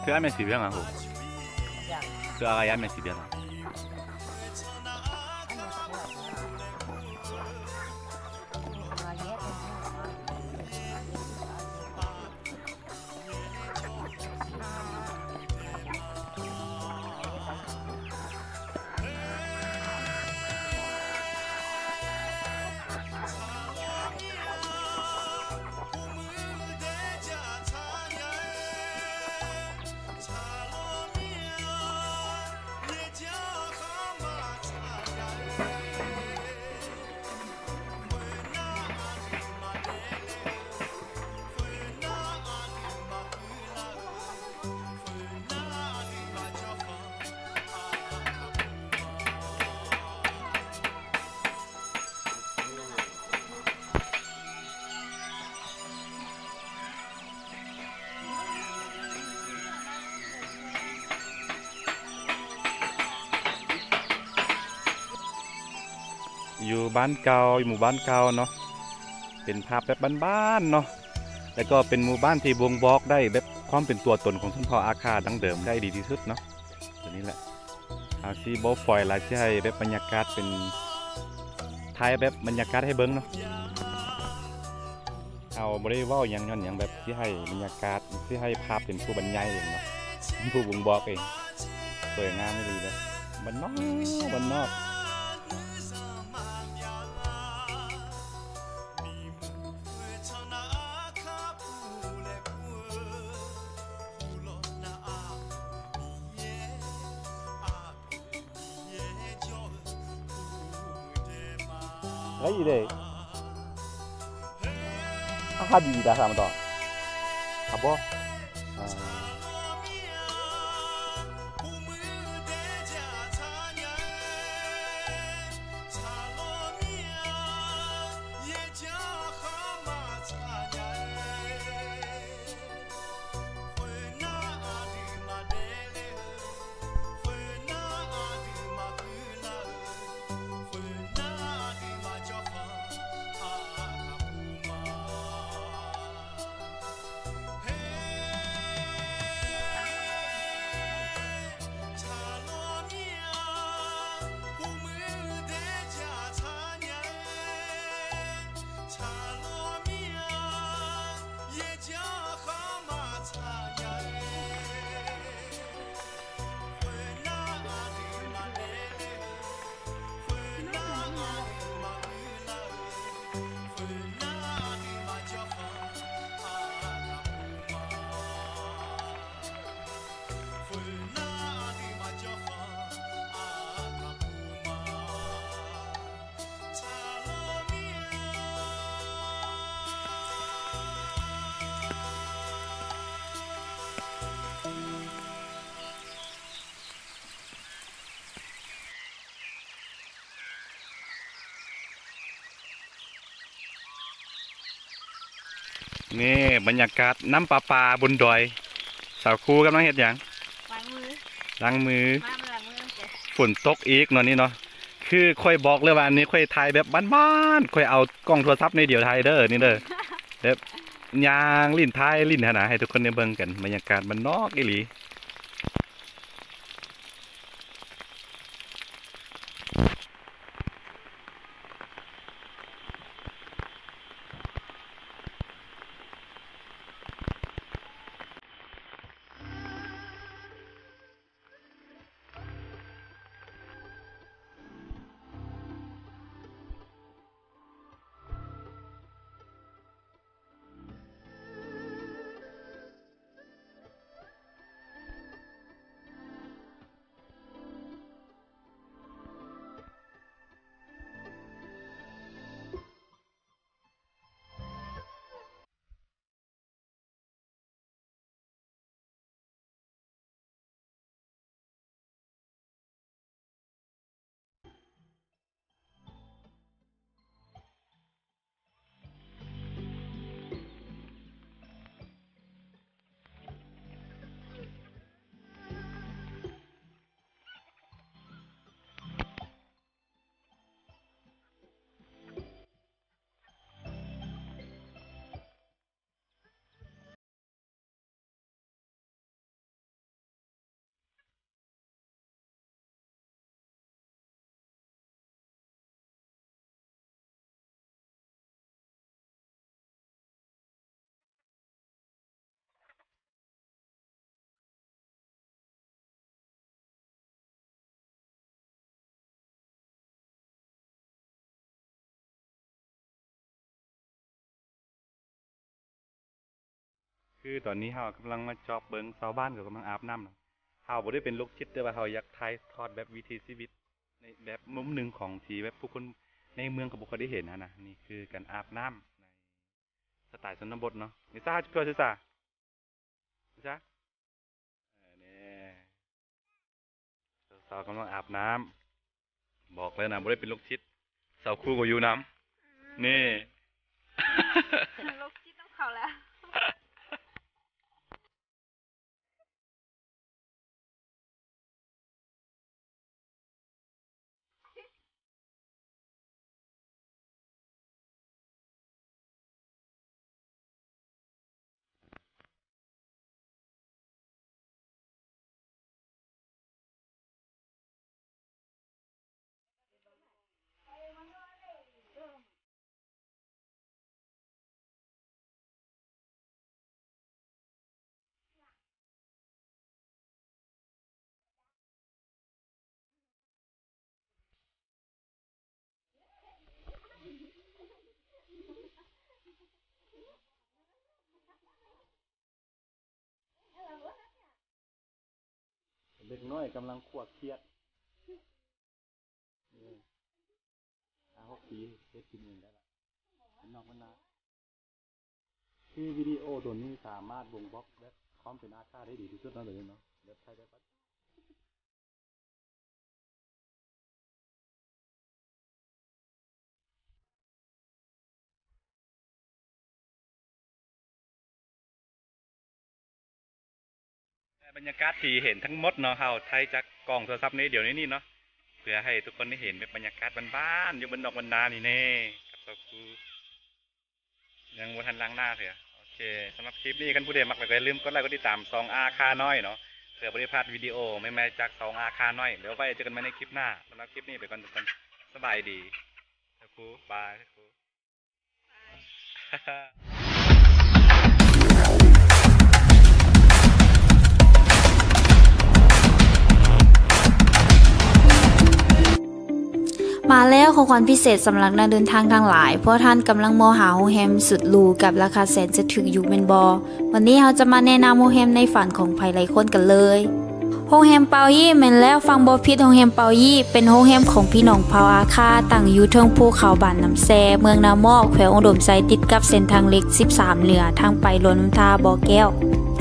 Tua mèt si bien, hein. Tua ya mèt si bien.ຢູ່ບ້ານເກົ່າ ຢູ່ໝູ່ບ້ານເກົ່າເນາະ ເປັນພາບແບບບ້ານໆເນາະ ແລ້ວກໍເປັນໝູ່ບ້ານທີ່ບົ່ງບອກໄດ້ແບບຄວາມເປັນຕົວຕົນຂອງຊົນເຜົ່າອາຂ່າດັ້ງເດີມໄດ້ດີທີ່ສຸດເນາະ. ຕົວນີ້ແຫຼະ ເຮົາຊິບໍ່ຟອຍຫຼາຍ ຊິໃຫ້ແບບບັນຍາກາດເປັນ ຖ່າຍແບບບັນຍາກາດໃຫ້ເບິ່ງເນາະ. ເຮົາບໍ່ໄດ້ເວົ້າຫຍັງຍ້ອນຫຍັງ ແບບຊິໃຫ້ບັນຍາກາດ ຊິໃຫ້ພາບເປັນຜູ້ບັນຍາຍເອງເນາະ ເປັນຜູ້ບົ່ງບອກເອງ. ສວຍງາມອີ່ຫຼີເດ້ ບ້ານນອກ ບ້ານນອກ. ໄດ້ເດ້ ອາ ຫາດີດາ ຖາມຕໍ່ ຫາບໍ່ ອາ. ນີ້ບັນຍາກາດນ້ຳປະປາບົນດອຍ. ສາວຄູກຳລັງເຮັດຫຍັງ? ລ້າງມື ລ້າງມື. ມາ ມາລ້າງມືນຳກັນ. ຝົນຕົກອີກເນາະນີ້ເນາະ. ຄືຂ້ອຍບອກເລີຍວ່າ ອັນນີ້ຂ້ອຍຖ່າຍແບບບ້ານໆ ຂ້ອຍເອົາກ້ອງໂທລະສັບໜ້ອຍດຽວຖ່າຍເດີ ນີ້ເດີ ແບບຍ່າງຫຼິ້ນ ຖ່າຍຫຼິ້ນຫັ້ນນະ ໃຫ້ທຸກຄົນໄດ້ເບິ່ງກັນ ບັນຍາກາດບ້ານນອກອີ່ຫຼີ. ເ ຄືຕອນນີ້ເຮົາກຳລັງມາຈອບເບິ່ງຊາວບ້ານເຂົາກຳລັງອາບນ້ຳເນາະ. ເຮົາບໍ່ໄດ້ເປັນໂລກຈິດ ແຕ່ວ່າເຮົາຢາກຖ່າຍທອດແບບວິຖີຊີວິດໃນແບບມຸມໜຶ່ງຂອງທີ່ແບບຜູ້ຄົນໃນເມືອງເຂົາບໍ່ຄ່ອຍໄດ້ເຫັນຫັ້ນນະ. ນີ້ຄືການອາບນ້ຳໃນສະໄຕຊົນນະບົດເນາະ. ນິສາ ເຈົ້າຄືຊິສາ ໃຊ່ ເອີ ນີ້ ສາວໆກຳລັງອາບນ້ຳ. ບອກເລີຍນະ ບໍ່ໄດ້ເປັນໂລກຈິດ ສາວຄູກໍຢູ່ນຳ. ນີ້ ໂລກຈິດນຳເຂົາແລ້ວ. ເດັກນ້ອຍກຳລັງຂົ້ວຂຽດ ຫ້າຫົກປີ ເຮັດກິນເອງໄດ້ລະ ເປັນນອກເປັນນາ. ຄືວິດີໂອໂຕນີ້ສາມາດບົ່ງບອກແບບຄວາມເປັນອາຄາໄດ້ດີທີ່ສຸດເນາະ ໂດຍເນາະ ແບບໄທແບບ ແຕ່ບັນຍາກາດທີ່ເຫັນທັງໝົດເນາະ ເຮົາໄທຈາກກ້ອງໂທລະສັບໃນດຽວໃນນີ້ເນາະ ເພື່ອໃຫ້ທຸກຄົນໄດ້ເຫັນແບບບັນຍາກາດບ້ານໆ ຢູ່ບ້ານນອກບ້ານນານີ້ແນ່ ກັບສາວຄູ ຍັງບໍ່ທັນລ້າງໜ້າເທື່ອ. ໂອເຄ ສຳລັບຄລິບນີ້ ຄັນຜູ້ໃດມັກແລ້ວກໍຢ່າລືມກົດໄລກົດຕິດຕາມຊ່ອງອາຄານ້ອຍເນາະ ເພື່ອບໍ່ໄດ້ພາດວິດີໂອໃໝ່ໆຈາກຊ່ອງອາຄານ້ອຍ. ແລ້ວໄວ້ເຈີກັນໃໝ່ໃນຄລິບໜ້າ. ສຳລັບຄລິບນີ້ໄປກ່ອນ ສະບາຍດີ ສາວຄູ ບາຍ. ມາແລ້ວ ຂອງຂວັນພິເສດສຳລັບນັກເດີນທາງທັງຫຼາຍ. ພວກທ່ານກຳລັງມອງຫາໂຮງແຮມສຸດຫຼູກັບລາຄາແສນຈະຖືກຢູ່ແມ່ນບໍ່? ວັນນີ້ເຮົາຈະມາແນະນຳໂຮງແຮມໃນຝັນຂອງໃຜຫຼາຍຄົນກັນເລີຍ. ໂຮງແຮມເປົາຢີ້ ແມ່ນແລ້ວ ຟັງບໍ່ຜິດ ໂຮງແຮມເປົາຢີ້ ເປັນໂຮງແຮມຂອງພີ່ນ້ອງເຜົ່າອາຄາ ຕັ້ງຢູ່ເທິງພູເຂົາບ້ານນ້ຳແຊ ເມືອງນາໝໍ້ ແຂວງອຸດົມໄຊ ຕິດກັບເສັ້ນທາງເຫຼັກສິບສາມເໜືອ ທາງໄປຫຼວງນ້ຳທາ ບໍ່ແກ້ວ.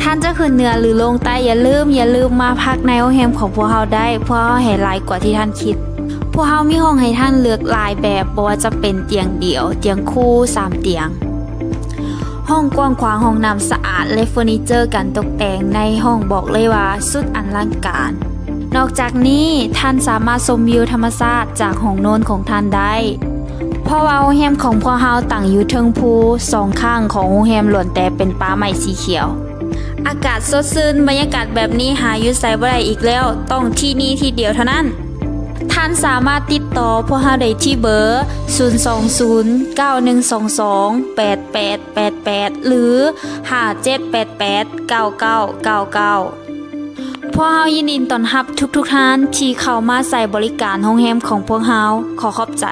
ທ່ານຈະຂຶ້ນເໜືອ ຫຼື ລົງໃຕ້ ຢ່າລືມ ຢ່າລືມມາພັກໃນໂຮງແຮມຂອງພວກເຮົາໄດ້ ພວກເຮົາໃຫ້ຫຼາຍກວ່າທີ່ທ່ານຄິດ. ພວກເຮົາມີຫ້ອງໃຫ້ທ່ານເລືອກຫຼາຍແບບ ບໍ່ວ່າຈະເປັນຕຽງດຽວ, ຕຽງຄູ່, ສາມຕຽງ. ຫ້ອງກວ້າງຂວາງ, ຫ້ອງນ້ຳສະອາດ ແລະ ເຟີນີເຈີການຕົກແຕ່ງໃນຫ້ອງບອກເລີຍວ່າສຸດອະລັງການ. ນອກຈາກນີ້, ທ່ານສາມາດຊົມວິວທຳມະຊາດຈາກຫ້ອງນອນຂອງທ່ານໄດ້ ເພາະວ່າໂຮງແຮມຂອງພວກເຮົາຕັ້ງຢູ່ເທິງພູ, ສອງຂ້າງຂອງໂຮງແຮມລ້ວນແຕ່ເປັນປ່າໄມ້ສີຂຽວ. ອາກາດສົດຊື່ນ, ບັນຍາກາດແບບນີ້ຫາຢູ່ໃສບໍ່ໄດ້ອີກແລ້ວ, ຕ້ອງທີ່ນີ້ທີ່ດຽວເທົ່ານັ້ນ. ທ່ານສາມາດຕິດຕໍ່ພວກເຮົາໄດ້ທີ່ເບີ ສູນສອງສູນ ເກົ້າໜຶ່ງສອງສອງ ແປດແປດແປດແປດ ຫຼື ຫ້າເຈັດແປດແປດ ເກົ້າເກົ້າເກົ້າເກົ້າ. ພວກເຮົາຍິນດີຕ້ອນຮັບທຸກໆທ່ານທີ່ເຂົ້າມາໃຊ້ບໍລິການໂຮງແຮມຂອງພວກເຮົາ. ຂໍຂອບໃຈ.